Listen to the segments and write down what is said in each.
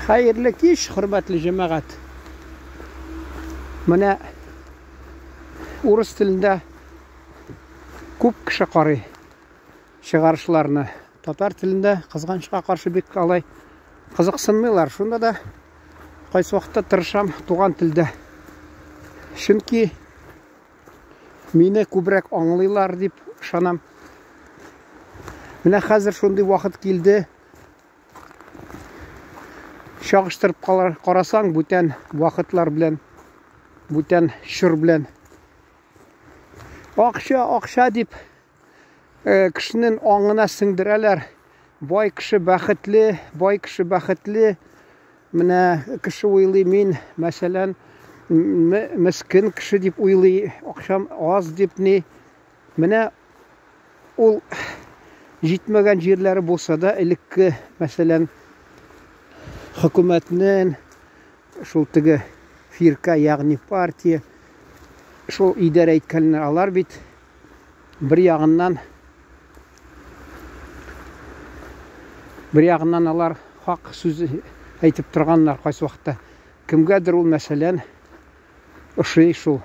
Хәерле кич, хөрмәтле җәмәгать. Менә урыс телендә күп кеше карый чыгарышларны. Татар телендә кызганычка каршы бик алай кызыксынмыйлар. Шунда да кайсы вакытта тырышам туган телдә. Чөнки мине күбрәк аңлыйлар дип ышанам. Менә хәзер шундый вакыт килде. Чагыштырып карасаң, бүтән вакытлар белән, бүтән чор белән. Акча, акча дип э, кешенең аңына сеңдерәләр. Бай кеше бәхетле, бай кеше бәхетле. Менә кеше уйлый, мин, мәсәлән, мескен кеше дип уйлый, акчам аз дип ни. Менә ул җитмәгән җирләре булса да, элекке, мәсәлән, хөкүмәтнең шул теге фирка, ягъни партия, шул идарә иткәннәр, алар бит бер ягыннан бер ягыннан алар хак сүз әйтеп торганнар кайсы вакытта. Кемгәдер ул, мәсәлән, ошый шул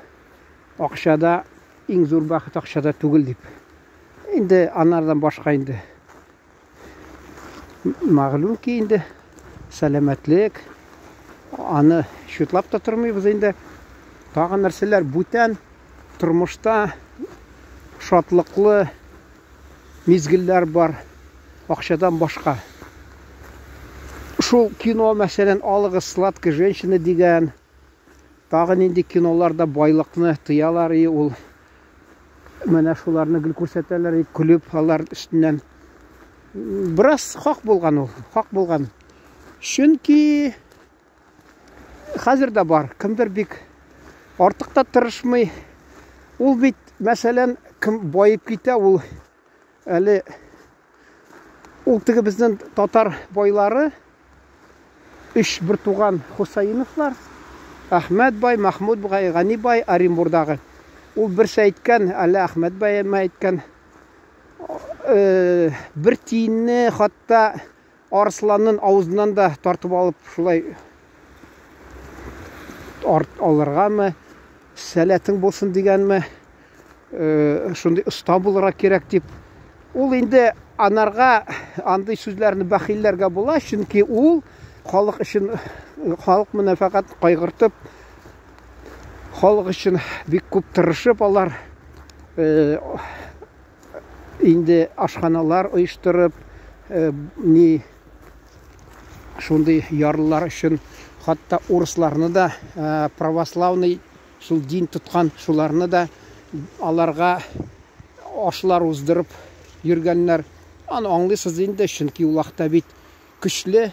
акчада иң зур бәхет акчада түгел дип. Инде анардан башка инде мәгълүм ки инде сәламәтлек аны чутлап та тормыйбыз инде. Тагын нәрсәләр бүтән тормышта шатлыклы мизгелләр бар акчадан башка. Шул кино, мәсәлән, алыгыз Сладкая женщина дигән, Тагы нинди киноларда байлыкны тыялар и ул менә шуларны гел күрсәтәләр и көлеп алар өстеннән. Бераз хак булган ул, хак булган. Чөнки хәзер дә бар, кемдер бик артык та тырышмый. Ул бит, мәсәлән, кем баеп китә, ул әле Ул теге безнең татар байлары, өч бертуган Хусаиновлар, Әхмәт бай, Махмуд бай, Гани бай Оренбурдагы. Ул берсе әйткән, әллә Әхмәт баймы әйткән, э, бер тиенне хатта арысланның авызыннан да тартып алып шулай арт алыргамы, сәләтең булсын дигәнме, э, шундый оста булырга кирәк дип. Ул инде анарга андый сүзләрне бәхилләргә була, чөнки ул халык өчен халык мәнфәгать кайгыртып, халык өчен бик күп тырышып алар э, инде ашханалар оештырып, э, ни шундый ярлылар өчен хатта урысларны да э, православный шул дин тоткан шуларны да аларга ашлар уздырып йөргәннәр. Аны аңлыйсыз инде, чөнки ул вакытта бит көчле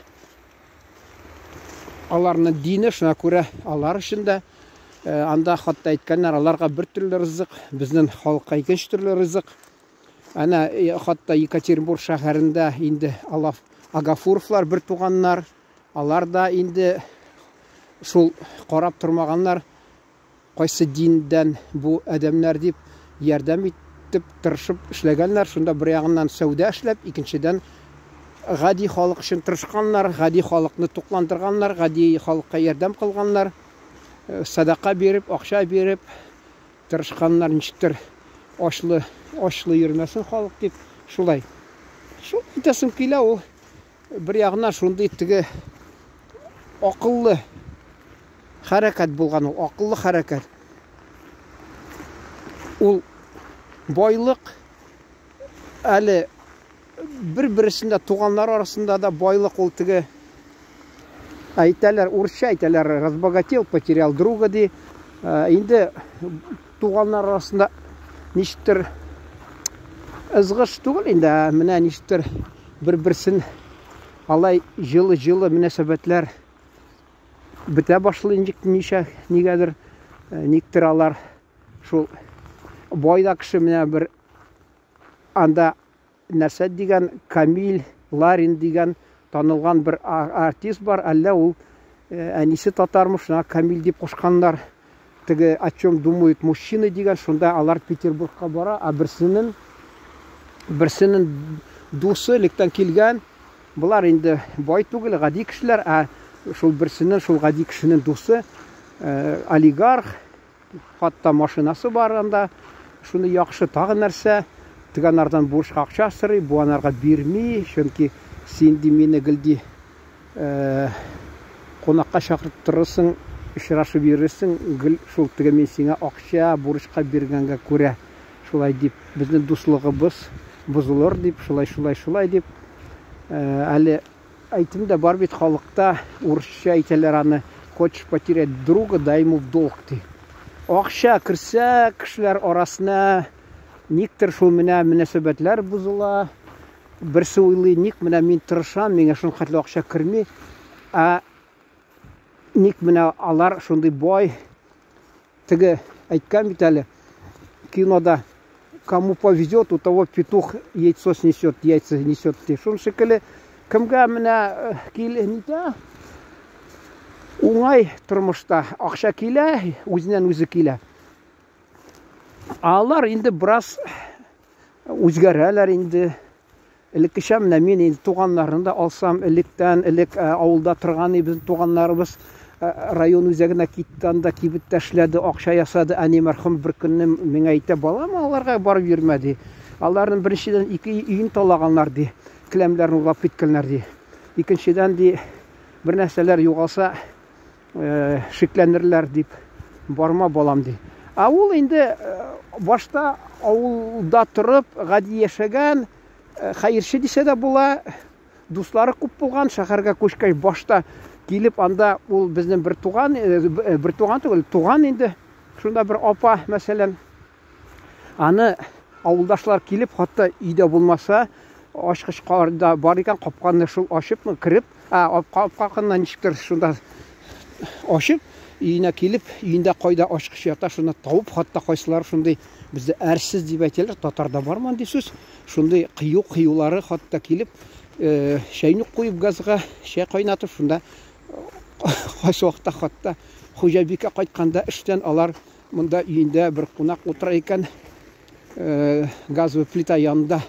аларның дине, шуңа күрә алар өчен дә э, анда хатта әйткәннәр, аларга бер төрле ризык, безнең халыкка икенче төрле ризык. Әнә э, хатта Екатеринбург шәһәрендә инде Алаф Агафуровлар бер туганнар, алар да инде шул карап тормаганнар, кайсы диндән бу адәмнәр дип ярдәм итеп тырышып эшләгәннәр. Шунда бер ягыннан сәүдә эшләп, икенчедән гади халык өчен тырышканнар, гади халыкны тукландырганнар, гади халыкка ярдәм кылганнар, э, садака биреп, акча биреп тырышканнар, ничектер ачлы ачлы йөрмәсен халык дип, шулай. Шул әйтәсем килә ул бер ягыннан шундый теге акыллы хәрәкәт булган ул, акыллы хәрәкәт. Ул байлык әле бер-берсендә туганнар арасында да байлык ул теге әйтәләр, урысча әйтәләр, разбогател, потерял друга ди. Э, инде туганнар арасында ничектер ызгыш түгел инде, ә менә ничектер бер-берсен алай җылы-җылы мөнәсәбәтләр бетә башлый ничә нигәдер, э, никтер алар шул бай да кеше менә бер анда нәрсә дигән Камиль Ларин дигән танылган бер артист бар, әллә ул э, әнисе татармы, шуңа Камиль дип кушканнар. Теге о чем думают мужчины дигән, шунда алар Петербургка бара, ә берсенең берсенең дусы электән килгән. Болар инде бай түгел, гади кешеләр, ә Шул берсенең, шул гади кешенең дусы, олигарх, хатта машинасы бар анда. Шуны яхшы тагы нәрсә, теге анардан бурычка акча сорый, бу анарга бирми, чөнки син ди мине гел ди кунакка чакырып торырсың, очрашып йөрерсең, гел шул теге мин сиңа акча бурычка биргәнгә күрә шулай дип, безнең дуслыгыбыз бозылыр дип, шулай, шулай, шулай дип. Әле әйтем дә бар бит халыкта, урысча әйтәләр аны, хочешь потерять друга, дай ему в долг, ди. Акча керсә, кешеләр арасына никтер шул менә мөнәсәбәтләр бозыла. Берсе уйлый, ник менә мин тырышам, миңа шуның хәтле акча керми, ә ник менә алар шундый бай. Теге әйткән бит әле кинода, кому повезет, у того петух яйцо снесет, яйца несет. Ди. Шуның шикелле кемгә менә кил нитә, уңай тормышта акча килә, үзеннән үзе килә. Алар инде бераз үзгәрәләр инде. Элеккечә менә мин инде туганнарны да алсам, электән элек авылда торган безнең туганнарыбыз район үзәгенә китте, анда кибеттә эшләде, акча ясады. Әни мәрхүм бер көнне миңа әйтә, балам, аларга барып йөрмә, ди. Аларның беренчедән ике өен талаганнар, ди. Келәмнәрен урлап киткәннәр, ди. Икенчедән, ди, бер нәрсәләр югалса, шикләнерләр дип, барма, балам, ди. Ә ул инде башта авылда торып, гади яшәгән, хәерче дисә дә була, дуслары күп булган, шәһәргә күчкәч башта килеп анда ул безнең бер туган, бер туган түгел, туган инде, шунда бер апа, мәсәлән, аны авылдашлар килеп, хатта өйдә булмаса, ачкыч да бар икән, капканы шул ачып, кереп, капканы ничектер шунда ачып, өенә килеп, өендә кайда ачкыч ята, шуны табып, хатта кайсылары шундый, бездә әрсез дип әйтәләр, татарда бар мондый сүз, шундый кыю-кыюлары хатта килеп, чәйнек куеп газга, чәй кайнатып, шунда кайсы вакытта хатта хуҗабикә кайтканда эштән алар монда өендә бер кунак утыра икән, газовый плита янында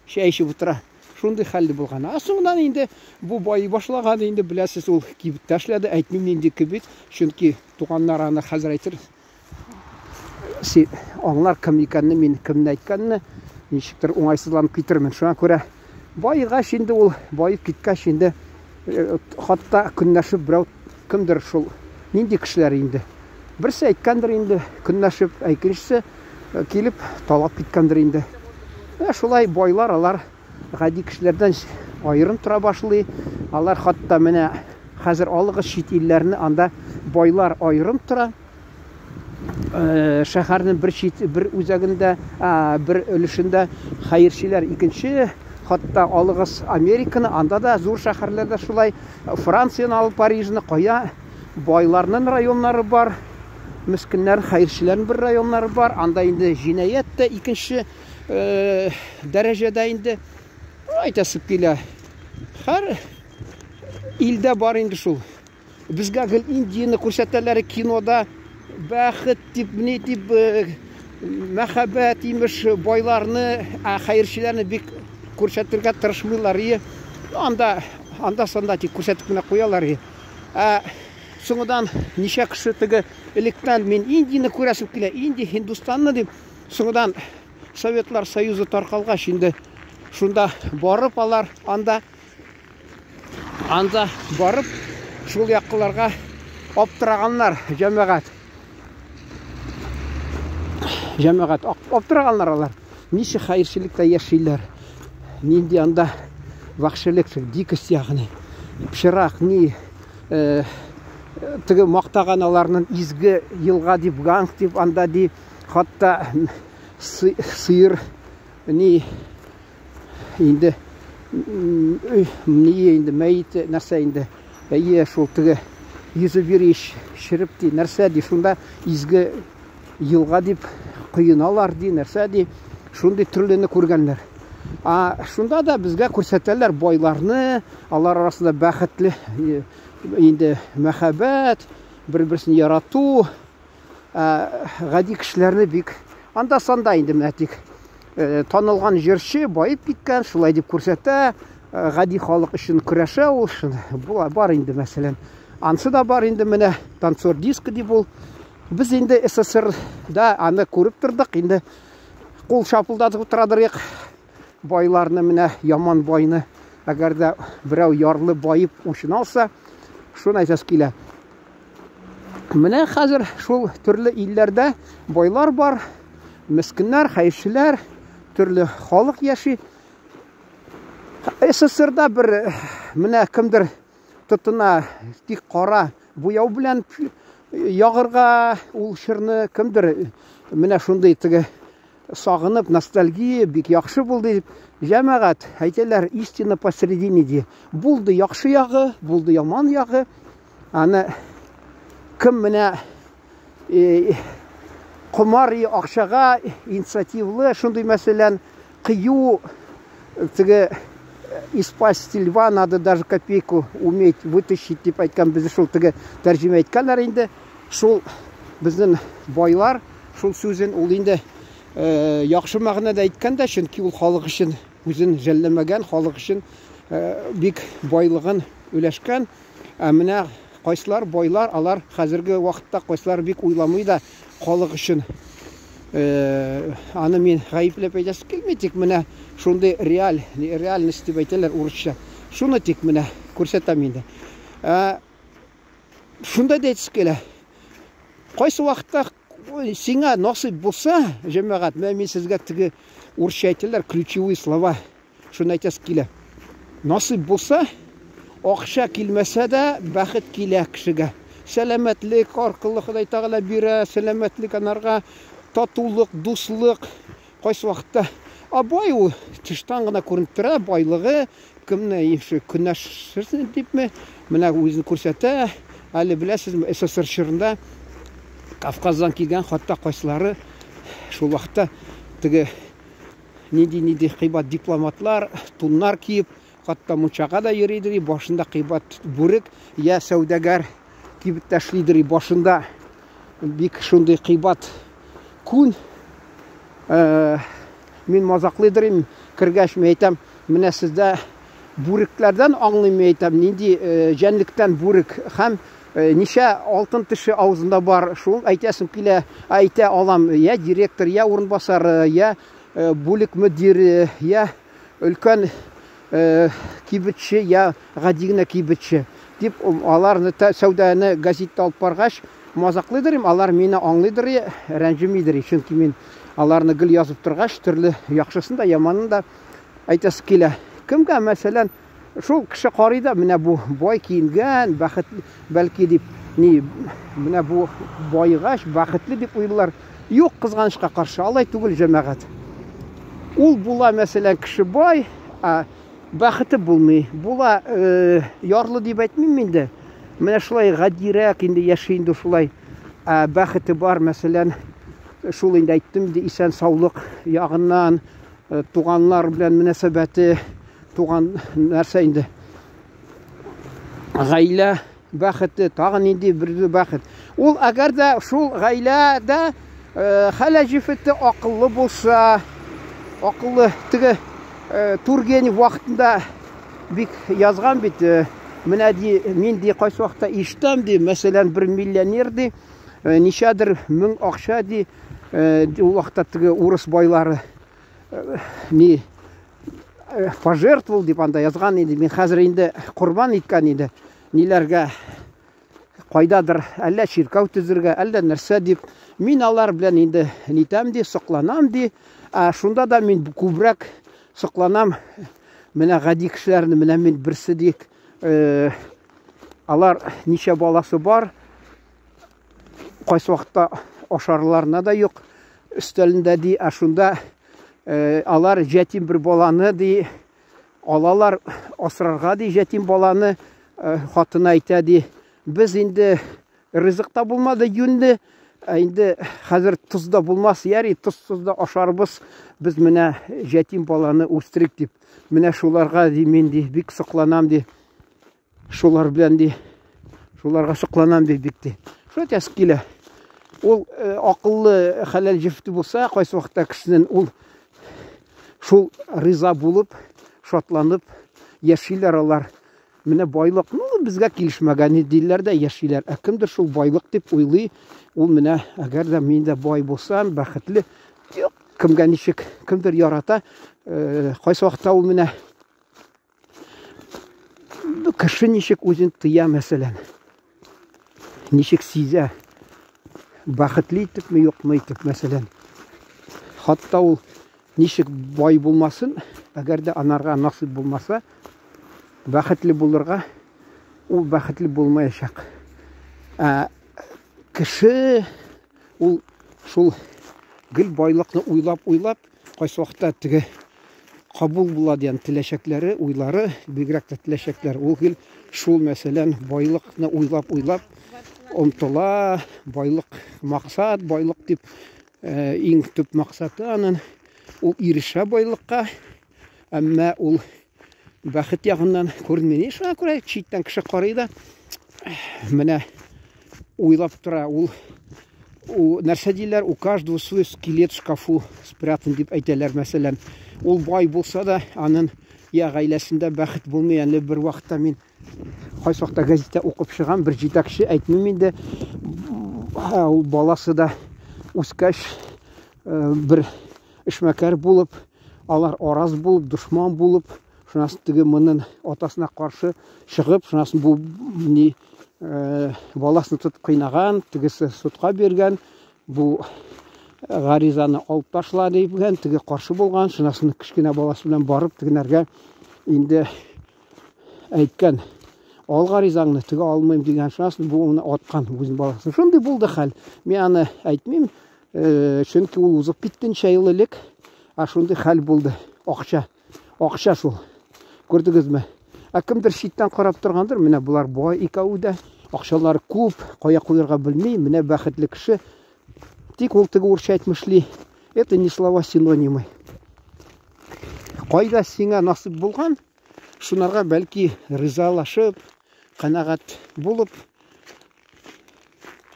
чәй эчеп утыра. Шундый хәлле булган. Ә соңыннан инде бу байый башлаган инде, беләсез, ул кибеттә эшләде, әйтмим нинди кибет, чөнки туганнар аны хәзер әйтер. Си аңлар кем икәнне, мин кемне әйткәнне, ничектер уңайсызланып китермен. Шуңа күрә баегач инде ул, баеп киткәч инде, хатта көнләшеп берәү кемдер шул нинди кешеләр инде. Берсе әйткәндер инде, көнләшеп, ә икенчесе килеп талап киткәндер инде. Менә шулай байлар алар гади кешеләрдән аерым тора башлый. Алар хатта менә хәзер алыгыз чит илләрне, анда байлар аерым тора. Шәһәрнең бер чит, бер үзәгендә, бер өлешендә хәерчеләр икенче, хатта алыгыз Американы, анда да зур шәһәрләрдә шулай, Францияне алып Парижны, кая байларның районнары бар, мескеннәр, хәерчеләрнең бер районнары бар, анда инде җинаять тә икенче дәрәҗәдә инде. Әйтәсе килә, һәр илдә бар инде шул. Безгә гел Индияне күрсәтәләр кинода, бәхет дип, ни дип, мәхәббәт имеш, байларны, ә хәерчеләрне бик күрсәтергә тырышмыйлар. И анда, анда санда тик күрсәтеп кенә куялар. И. Ә соңыдан ничә кеше теге электән мин Индияне күрәсем килә, Индия, Һиндустанны дип, соңыдан Советлар Союзы таркалгач инде шунда барып алар анда Анда барып, шул якларга аптыраганнар, җәмәгать. Җәмәгать аптыраганнар алар. Ничек хәерчелектә яшиләр. Нинди анда вәхшилек, дикость ягъни. Пычрак, ни, теге мактаган аларның изге елга дип, Ганг дип, анда ди, хатта сыер ни инде ни инде мәет нәрсә инде әйе шул теге йөзе бир череп ди нәрсә ди шунда изге елга дип коеналар ди нәрсә ди шундый төрлене күргәннәр. А шунда да безгә күрсәтәләр байларны, алар арасында бәхетле инде мәхәббәт, бер-берсен ярату, гади кешеләрне бик анда санда инде менә тик танылган җырчы баеп киткән, шулай дип күрсәтә. гади халык өчен көрәшә ул, була бар инде, мәсәлән. Ансы да бар инде менә танцор диско дип ул. Без инде СССРда аны күреп тордык, инде кул шапылдатып утырадырык. Байларны менә яман байны, әгәр дә берәү ярлы баеп учын алса, шуны әйтәсе килә. Менә хәзер шул төрле илләрдә байлар бар, мескеннәр, хәерчеләр, төрле халык яши. СССРда бер менә кемдер тотына тик кара буяу белән ягырга ул чорны, кемдер менә шундый теге сагынып, ностальгия бик яхшы булды дип. Җәмәгать, әйтәләр, истина посередине ди. Булды яхшы ягы, булды яман ягы. Аны кем менә комар акчага инициативлы, шундый мәсәлән, кыю теге из пасти льва надо даже копейку уметь вытащить дип әйткән, безне шул теге тәрҗемә иткәннәр инде. Шул безнең байлар шул сүзен ул инде яхшы мәгънәдә әйткән дә, чөнки ул халык өчен үзен жәлләмәгән, халык өчен бик байлыгын өләшкән. Ә менә кайсылар байлар, алар хәзерге вакытта кайсылар бик уйламый да халык өчен. Аны мин гаепләп әйтәсе килми, тик менә шундый реаль, реальность дип әйтәләр урысча. Шуны тик менә күрсәтәм инде. Шунда да әйтәсе килә. Кайсы вакытта сиңа насыйп булса, җәмәгать, менә мин сезгә теге урысча әйтәләр, ключевые слова. Шуны әйтәсе килә. Насыйп булса, акча килмәсә дә, бәхет килә кешегә. Сәламәтлек аркылы Ходай Тәгалә бирә, сәламәтлек анарга, татулык, дуслык. Кайсы вакытта а бай ул тыштан гына күренеп тора, байлыгы кемне инше көнләшерсен дипме, менә үзен күрсәтә. Әле беләсезме, СССР чорында Кавказдан килгән хатта кайсылары шул вакытта теге нинди-нинди кыйбат дипломатлар, туннар киеп, хатта мунчага да йөридер, башында кыйбат бүрек, я сәүдәгәр кибеттә эшлидер, башында бик шундый кыйбат күн. Мин мазаклыйдыр идем, кергәч мин әйтәм, менә сездә бүрекләрдән аңлыйм, мин әйтәм, нинди җәнлектән бүрек һәм ничә алтын теше авызында бар, шул әйтәсем килә, әйтә алам, я директор, я урынбасары, я бүлек мөдире, я өлкән кибетче, я гади генә кибетче дип аларны сәүдәне газетта алып баргач мазаклыйдыр идем, алар мине аңлыйдыр, рәнҗемидер, чөнки мин аларны гел язып торгач, төрле яхшысын да, яманын да әйтәсе килә. Кемгә, мәсәлән, шул кеше карый да, менә бу бай киенгән, бәхетле, бәлки дип, ни, менә бу байгач, бәхетле дип уйлыйлар. Юк, кызганычка каршы, алай түгел, җәмәгать. Ул була, мәсәлән, кеше бай, ә бәхете булмый. Була, ярлы дип әйтмим инде. Менә шулай гадирәк инде яши инде шулай. Ә бәхете бар, мәсәлән, шул инде әйттем инде, исән саулык ягыннан, туганнар белән мөнәсәбәте, туган нәрсә инде. Гаилә бәхете, тагы нинди бер бәхет. Ул әгәр дә шул гаиләдә хәләл җефете акыллы булса, акыллы теге Тургенев вакытында бик язган бит, менә ди, мин ди кайсы вакытта ишетәм ди, мәсәлән, бер миллионер ди, ничәдер мең акча ди, ул вакытта теге урыс байлары ни пожертвовал дип анда язган инде, мин хәзер инде корбан иткән инде ниләргә, кайдадыр әллә чиркәү төзергә, әллә нәрсә дип, мин алар белән инде нитәм ди, сокланам ди. Ә шунда да мин күбрәк сокланам менә гади кешеләрне, менә мин берсе ди, алар ничә баласы бар, кайсы вакытта ашарларына да юк өстәлендә ди, ә шунда алар җәтим бер баланы ди, алалар асрарга ди, җәтим баланы, хатыны әйтә ди, без инде ризык та булмады юньле, ә инде хәзер тоз да булмас, яри тозсыз да ашарбыз, без менә җәтим баланы үстерик дип. Менә шуларга ди, мин ди, бик сокланам ди, шулар белән ди, шуларга сокланам ди бик ди. Шулай әйтәсе килә. Ул акыллы хәләл җефете булса, кайсы вакытта кешенең ул шул риза булып, шатланып Яшиләр алар. Менә байлык, ну, безгә килешмәгән диләр дә яшиләр. Ә кемдер шул байлык дип уйлый. Ул менә, әгәр дә мин дә бай булсам, бәхетле. Юк, кемгә ничек, кемдер ярата. Э, кайсы вакытта ул менә кеше ничек үзен тыя, мәсәлән. Ничек сизә, бәхетле итепме, юкмы итеп, мәсәлән. Хатта ул ничек бай булмасын, әгәр дә анарга насыйп булмаса, бәхетле булырга, ул бәхетле булмаячак. Ә кеше ул шул гел байлыкны уйлап-уйлап, кайсы вакытта теге кабул була дигән теләчәкләре, уйлары, бигрәк тә теләчәкләр, ул гел шул, мәсәлән, байлыкны уйлап-уйлап омтыла, байлык максат, байлык дип э, иң төп максаты анын, ул ирешә байлыкка, әмма ул бәхет ягыннан күренми. Шуңа күрә читтән кеше карый да, менә уйлап тора, ул у нәрсә диләр, у каждого свой скелет в шкафу спрятан дип әйтәләр, мәсәлән. Ул бай булса да, анын я гаиләсендә бәхет булмый. Әле бер вакытта мин кайсы вакытта газетта укып чыгам, бер җитәкче, әйтмим инде, ул баласы да үскәч э, бер эшмәкәр булып, алар араз булып, дошман булып, шуннан соң теге монын атасына каршы чыгып, шуннан соң бу ни э, баласын тотып кыйнаган, тегесе судка биргән, бу гаризаны алып ташла дигән, теге каршы булган, шуннан соң кечкенә баласы белән барып тегенәргә инде әйткән, ал гаризаңны, теге алмыйм дигән, шуннан соң бу аны аткан үзенең баласын. Шундый булды хәл. Мин аны әйтмим, Э, чөнки ул узып китте ничә ел элек. Ә шундый хәл булды. Акча. Акча шул. Күрдегезме? Ә кемдер читтән карап торгандыр, менә болар бай икәү дә, акчалары күп, кая куярга белми, менә бәхетле кеше. Тик ул теге урысча әйтмешли, это не слова синонимы. Кайда сиңа насыйп булган, шунарга бәлки ризалашып, канәгать булып,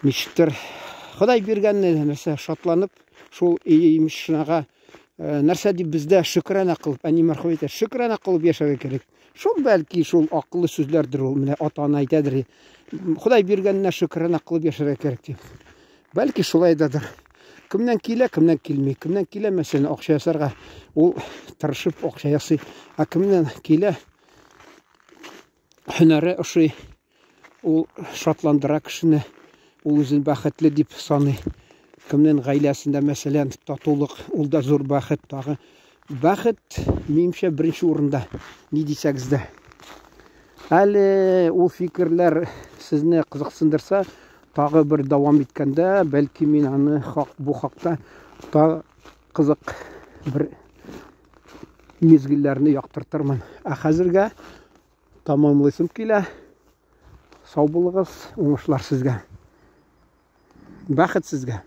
ничектер Ходай биргәнне нәрсә шатланып, шул имеш шунага э, нәрсә дип бездә шөкрана кылып, әни мәрхүм әйтә, шөкрана кылып яшәргә кирәк. Шул бәлки шул акыллы сүзләрдер ул, менә ата-ана әйтәдер. Ходай биргәненә шөкрана кылып яшәргә кирәк дип. Бәлки шулай дадыр. Кемнән килә, кемнән килми. Кемнән килә, мәсәлән, акча ясарга, ул тырышып акча ясый. Ә кемнән килә, һөнәре ошый, ул шатландыра кешене, ул үзен бәхетле дип саный. Кемнең гаиләсендә, мәсәлән, татулык, ул да зур бәхет тагы. Бәхет, минемчә, беренче урында, ни дисәгез дә. Әле ул фикерләр сезне кызыксындырса, тагы бер дәвам иткәндә, бәлки мин аны хак, бу хакта тагы кызык бер мизгелләрне яктыртырмын. Ә хәзергә тамамлыйсым килә. Сау булыгыз, уңышлар сезгә. Бәхет сезгә.